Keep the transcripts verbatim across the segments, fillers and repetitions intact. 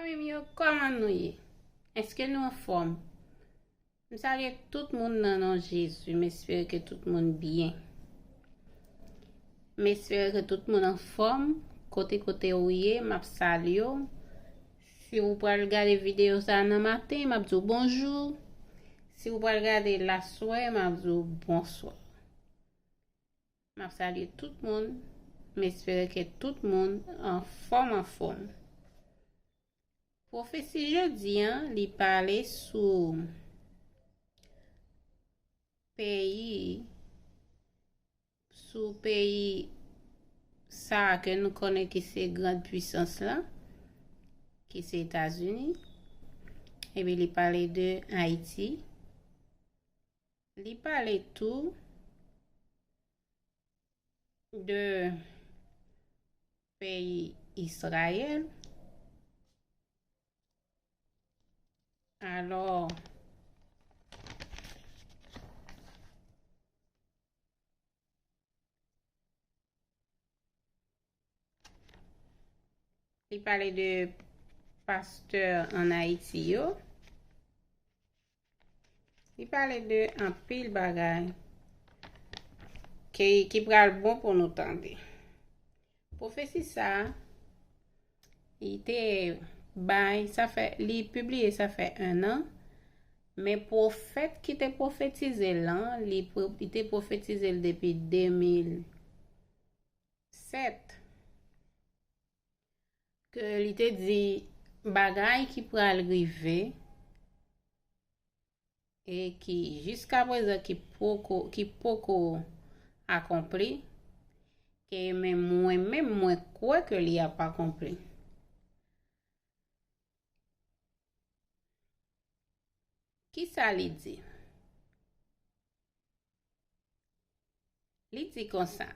Zanmi m yo, kòman nou ye? Èske nou anfòm? M salye tout moun nan non Jezi. M espere ke tout moun byen. M espere ke tout moun anfòm. Kote kote ou ye, m ap salye w. Si ou pral gade videyo sa nan maten, m ap di w bonjou. Si ou pral gade l aswè, m ap di w bonswa. M ap salye tout moun. M espere ke tout moun anfòm, anfòm. Pwofesi jodi a, li pale sou peyi, sou peyi sa a ke nou konnen ki se grand pwisans la, ki se Etazini. Epi li pale de Ayiti. Li pale tou de peyi Izrayèl. Alò, li pale de pastè ann Ayiti yo. Li pale de anpil bagay ki, ki pral bon pou nou tande. Pwofesi sa a, li te bay, sa fè, li pibliye sa fè en an, men pwofèt ki te pwofetize l lan, li, pwo- li te pwofetize l depi de mil sèt, ke li te di bagay ki pral rive e ki jiska prezan ki poko, ki poko akonpli, ke men mwen menm mwen kwè ke li ap akonpli. Kisa li di? Li di konsa,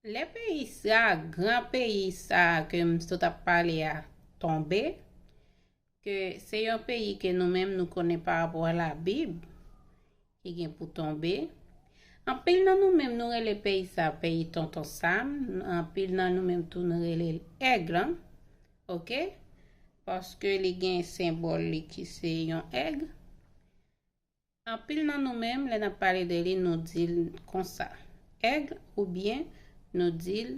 lè peyi sa, gran peyi sa ke m sot ap pale a, tonbe, ke se yon peyi ke nou menm nou konnen pa rapò a Labib, ki gen pou tonbe. Anpil nan nou menm nou rele peyi sa peyi Tonton Sam, anpil nan nou menm tou nou rele l Èg lan, oke? Paske li gen senbòl li ki se yon èg. Anpil nan nou menm, lè n ap pale de li, nou di l konsa, Èg oubyen nou di l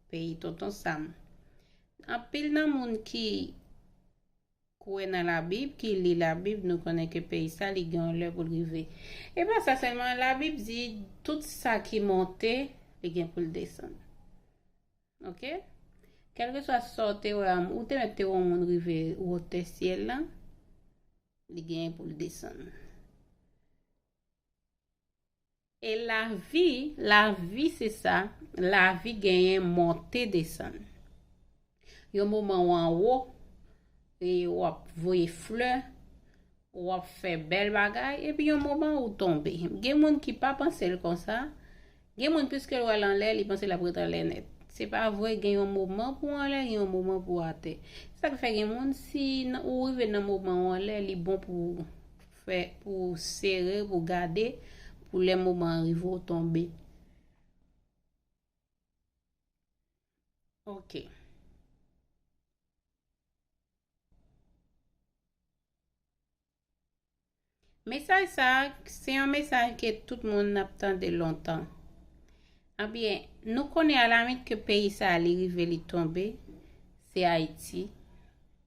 peyi Tonton Sam. Anpil nan moun ki kwè nan Labib, ki li Labib, nou konnen ke peyi sa li gen yon lè pou l rive. E pa sa sèlman, Labib di tout sa ki monte, li gen pou l desann. Oke? Kèlkeswa sa w te wè, ou te mèt te wè yon moun rive wotè syèl la, li genyen pou l desann. E lavi, lavi se sa, lavi genyen monte desann. Yon moman w anwo, e w ap voye flè, w ap fè bèl bagay, epi yon moman ou tonbe. Gen moun ki pa panse l konsa. Gen moun, piske l wè l anlè, li panse l ap ret anlè nèt. Se pa vre, gen yon moman pou w anlè, gen yon moman pou w atè. Sa k fè gen moun, si nan, ou rive nan moman w anlè, li bon pou w fè, pou w sere, pou w gade, pou lè moman an rive w tonbe. Oke. Mesaj sa a, se yon mesaj ke tout moun ap tande lontan. Ebyen, nou konnen alamit ke peyi sa a, li rive, li tonbe, se Ayiti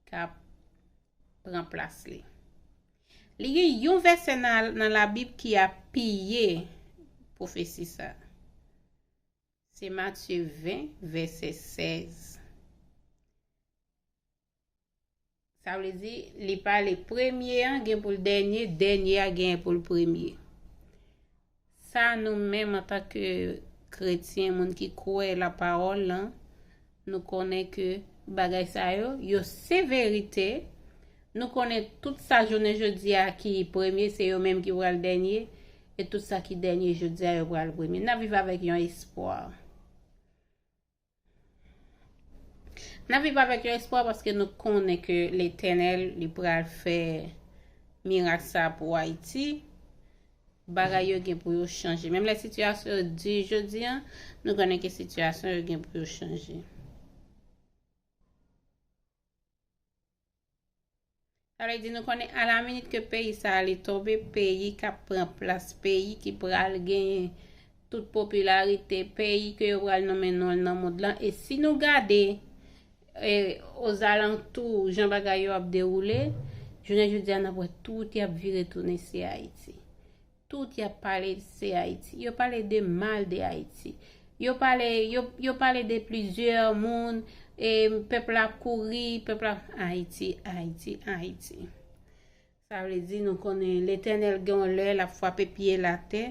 k ap pran plas li. Li gen yon vèsè nan, nan Labib ki apiye pwofesi sa a. Se Matye ven, vèsè sèz. Sa vle di, li pale premye an gen pou l dènye, dènye a gen pou l premye. Sa nou menm antanke kretyen, moun ki kwè lapawòl lan, nou konnen ke bagay sa yo, yo se verite. Nou konnen tout sa jounen jodi a ki premye, se yo menm ki pral dènye, e tout sa ki dènye jodi a, yo pral premye. N ap viv avèk yon espwa. N ap viv avèk yon espwa paske nou konnen ke Letènèl, li pral fè mirak sa pou Ayiti. Bagay yo gen pou yo chanje. Menm lè sitiyasyon yo di jodi a, nou konnen ke sitiyasyon yo gen pou yo chanje. Sa vle di nou konnen alaminit ke peyi sa a li tonbe, peyi k ap pran plas, peyi ki pral genyen tout popilarite, peyi ke yo pral nonmen non l nan mond lan. E si nou gade e, ozalantou, jan bagay yo ap dewoule, jounen jodi a n ap wè tout y ap vire tounen se Ayiti. Tout y ap pale se Ayiti. Yo pale de mal de Ayiti. Yo pale, yo, yo pale de plizyè moun, e, pèp la kouri, pèp la, Ayiti, Ayiti, Ayiti. Sa vle di nou konnen Letènèl gen yon lè l ap frape pye l atè,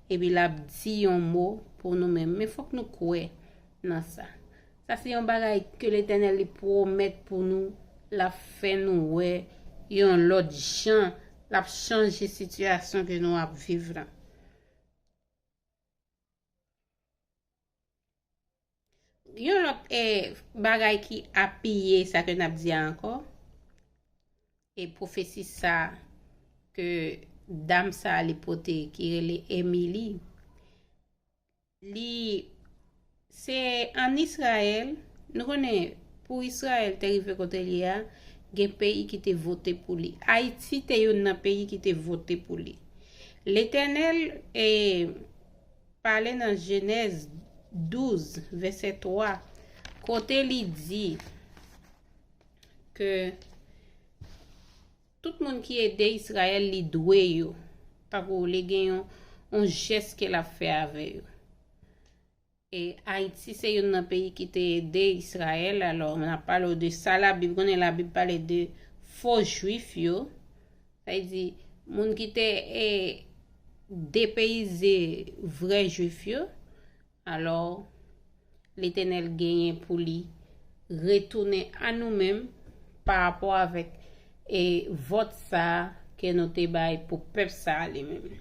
epi l ap di yon mo pou nou menm. Men fòk nou kwè nan sa. Sa se yon bagay ke Letènèl li pwomèt pou nou, l ap fè nou wè yon lòt jan, l ap chanje sitiyasyon ke nou ap viv la. Yon lòt, eh, bagay ki apiye sa ke n ap di a ankò, e pwofesi sa ke dam sa li pote ki rele Emily, li, se ann Izrayèl, nou konnen pou Izrayèl te rive kote li a, gen peyi ki te vote pou li. Ayiti te youn nan peyi ki te vote pou li. Letènèl, eh, pale nan Jenèz douz, vèsè twa, kote li di ke tout moun ki ede Izrayèl, li dwe yo. Tankou li gen yon, yon jès ke l ap fè avè yo. E Ayiti se youn nan peyi ki te ede Izrayèl. Alò, n ap pale w de sa Labib konnen. Labib pale de fo jwif yo. Sa vle di, moun ki te, e, depeyize vrè jwif yo. Alò, Letènèl genyen pou li retounen a nou menm pa rapò avèk, e, vòt sa a ke nou te bay pou pèp sa a li menm.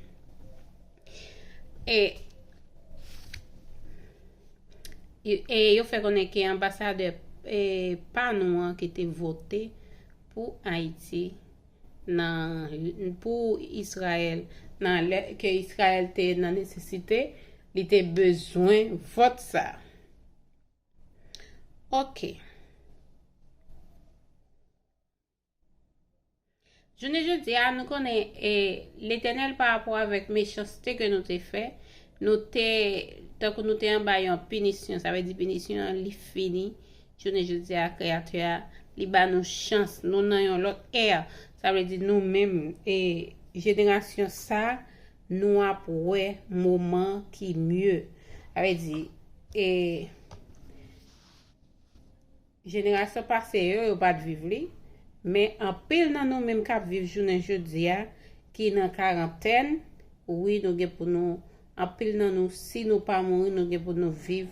E, e yo fè konnen ke anbasadè, e, pa nou an ki te vote pou Ayiti nan, pou Izrayèl, nan lè ke Izrayèl te nan nesesite, li te bezwen vòt sa. Ok. Jounen jodi a, nou konnen, e, Letènèl pa rapò avèk mechanste ke nou te fè, nou te, tankou nou te anba yon pinisyon, sa vle di pinisyon an, li fini. Jounen jodi a, Kreyatè a, li ba nou chans, nou nan yon lòt è. Sa vle di nou menm, e, jenerasyon sa, nou ap wè moman ki mye. Sa vle di, e, jenerasyon pase yo, yo pa t viv li, men anpil nan nou menm k ap viv jounen jodi a, ki nan karantèn, wi, nou gen pou nou, anpil nan nou, si nou pa mouri, nou gen pou nou viv,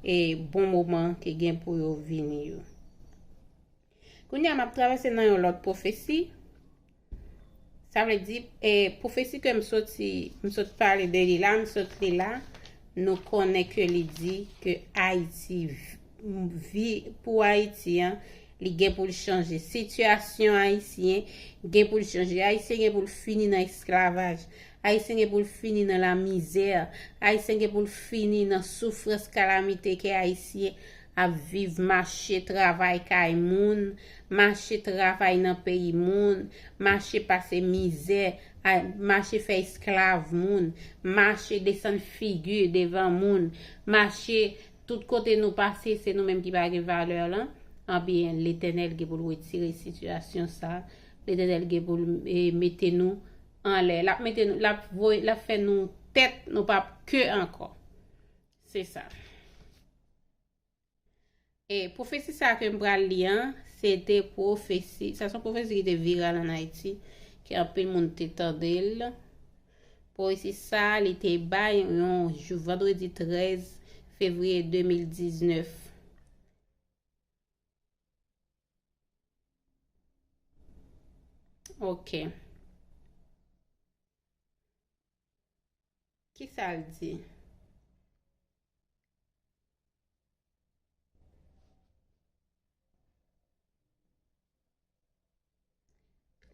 e, bon moman ki gen pou yo vini yo. Kounye a, m ap travèse nan yon lòt pwofesi. Sa vle di, e, pwofesi ke m soti, m sot pale de li la, m sot li la, nou konnen ke li di ke Ayiti, vi, pou Ayiti an, li gen pou l chanje. Sitiyasyon ayisyen gen pou l chanje. Ayisyen gen pou l fini nan esklavaj. Ayisyen gen pou l fini nan lamizè. Ayisyen gen pou l fini nan soufrans, kalamite ke Ayisyen ap viv, mache travay kay moun, mache travay nan peyi moun, mache pase mizè, a, mache fè esklav moun, mache desann figi devan moun, mache tout kote nou pase, se nou menm ki pa gen valè lan. Anbyen, Letènèl gen pou l retire sitiyasyon sa. Letènèl gen pou l, e, mete nou anlè. L ap mete nou, l ap voye, l ap fè nou tèt, nou p ap ke ankò. Se sa. E pwofesi sa ke m pral li an, se te pwofesi, sa se yon pwofesi ki te viral ann Ayiti, ke anpil moun te tande l. Pwofesi sa, li te bay yon jou, vandredi trèz fevriye de mil diznèf. Ok. Kisa l di?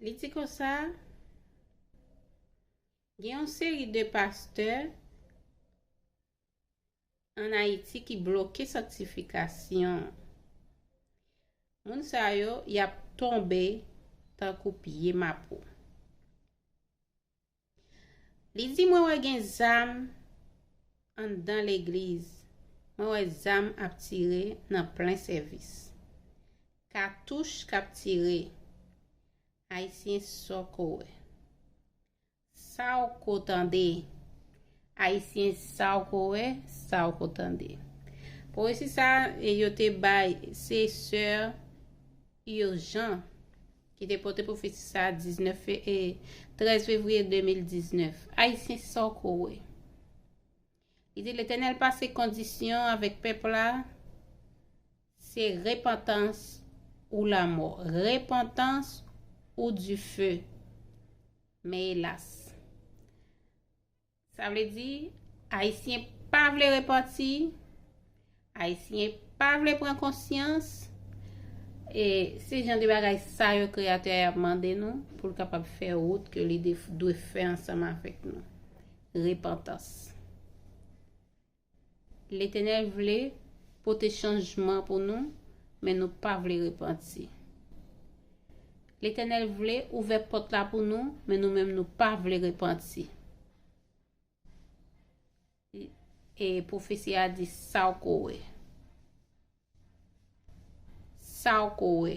Li di konsa, gen yon seri de pastè ann Ayiti ki bloke sanktifikasyon. Moun sa yo, y ap tonbe tankou pye mapo. Li di, "Mwen wè gen zam anndan legliz. Mwen wè zam ap tire nan plen sèvis. Katouch k ap tire. Ayisyen, sa w ko wè? Sa w ko tande? Ayisyen, sa w ko wè? Sa w ko tande?" Pwofesi sa a, e, yo te bay se sè Urgent, ki te pote pwofesi sa a diznèf fe-, e, trèz fevriye de mil diznèf. Ayisyen, sa w ko wè? Li di, "Letènèl pase kondisyon avèk pèp la, se repantans ou lamò, repantans ou dife." Men elas, sa vle di, Ayisyen pa vle repanti, Ayisyen pa vle pran konsyans, e se jan de bagay sa yo Kreyatè a ap mande nou pou l kapab fè wout ke li de-, dwe fè ansanm avèk nou. Repantans. Letènèl vle pote chanjman pou nou, men nou pa vle repanti. Letènèl vle ouvè pòt la pou nou, men nou menm nou pa vle repanti. E pwofesi a di, "Sa w ko wè? Sa w ko wè?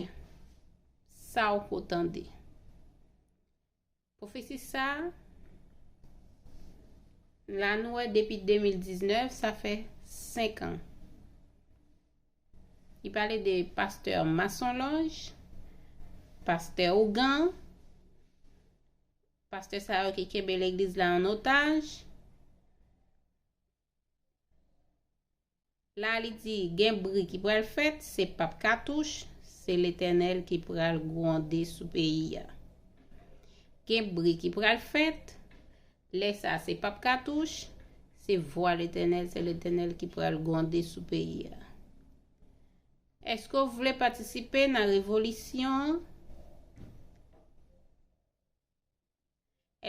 Sa w ko tande?" Pwofesi sa a, la nou wè depi de mil diznèf, sa fè senk an. Li pale de pastè masonlòj, pastè ougan, pastè sa yo ki kenbe legliz la an otaj. La li di, gen bri ki pral fèt, se p ap katouch, se Letènèl ki pral gwonde sou peyi a. Gen bri ki pral fèt, lè sa a se p ap katouch, se vwa Letènèl, se Letènèl ki pral gwonde sou peyi a. Èske w vle patisipe nan revolisyon an?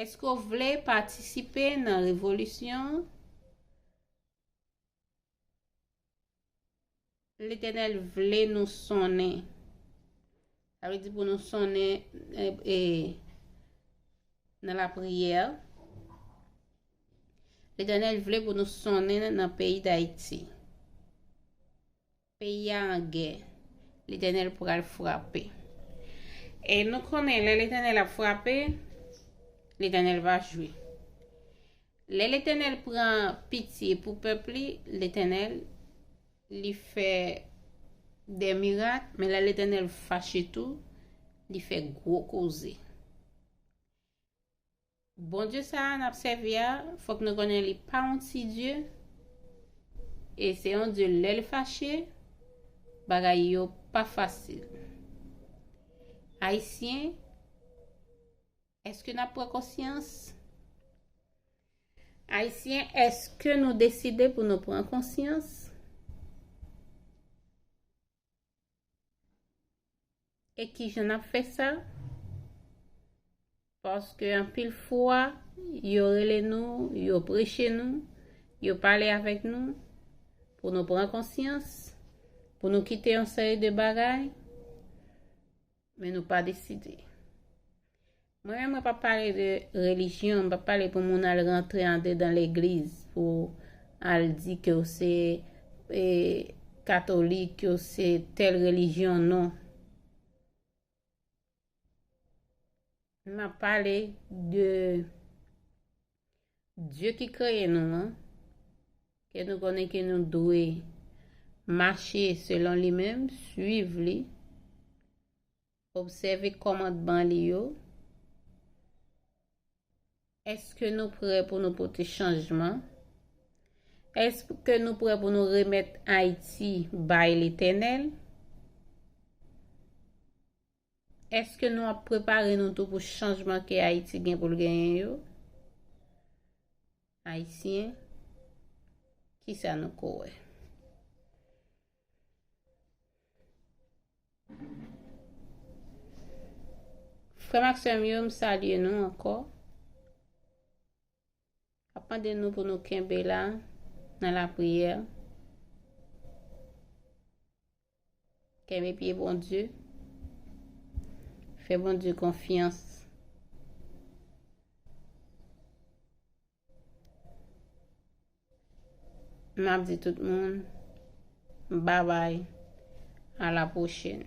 Èske w vle patisipe nan revolisyon an? Letènèl vle nou sonnen. Sa vle di pou nou sonnen, e, e, nan lapriyè. Letènèl vle pou nou sonnen nan peyi Dayiti. Peyi a an gè. Letènèl pral frape. E nou konnen, lè Letènèl ap frape, Letènèl va jwe. Lè Letènèl pran pitye pou pèp li, Letènèl, li fè de mirak, men lè Letènèl fache tou, li fè gwo koze. Bondye sa a n ap sèvi a, fòk nou konnen li pa yon ti Dye. E se yon Dye, lè l fache, bagay yo pa fasil. Ayisyen, èske n ap pran konsyans? Ayisyen, èske nou deside pou nou pran konsyans? E kijan n ap fè sa? Paske anpil fwa, yo rele nou, yo preche nou, yo pale avèk nou, pou nou pran konsyans, pou nou kite yon seri de bagay, men nou pa deside. Mwen menm, mwen p ap pale de relijyon, m p ap pale pou moun al rantre andedan legliz, pou al di ke w se, e, katolik, ke w se tèl relijyon, non. M ap pale de Dye ki kreye nou an, ke nou konnen ke nou dwe mache selon li menm, swiv li, obsève kòmandman li yo. Èske nou prè pou nou pote chanjman? Èske nou prè pou nou remèt Ayiti bay Letènèl? Èske nou ap prepare nou tou pou chanjman ke Ayiti gen pou l genyen yo? Ayisyen, kisa nou ko wè? Frè m ak sè m yo, m salye nou ankò. M ap mande nou pou nou kenbe la nan lapriyè. Kenbe pye Bondye. Fè Bondye konfyans. M ap di tout moun, babay, a la pwochèn.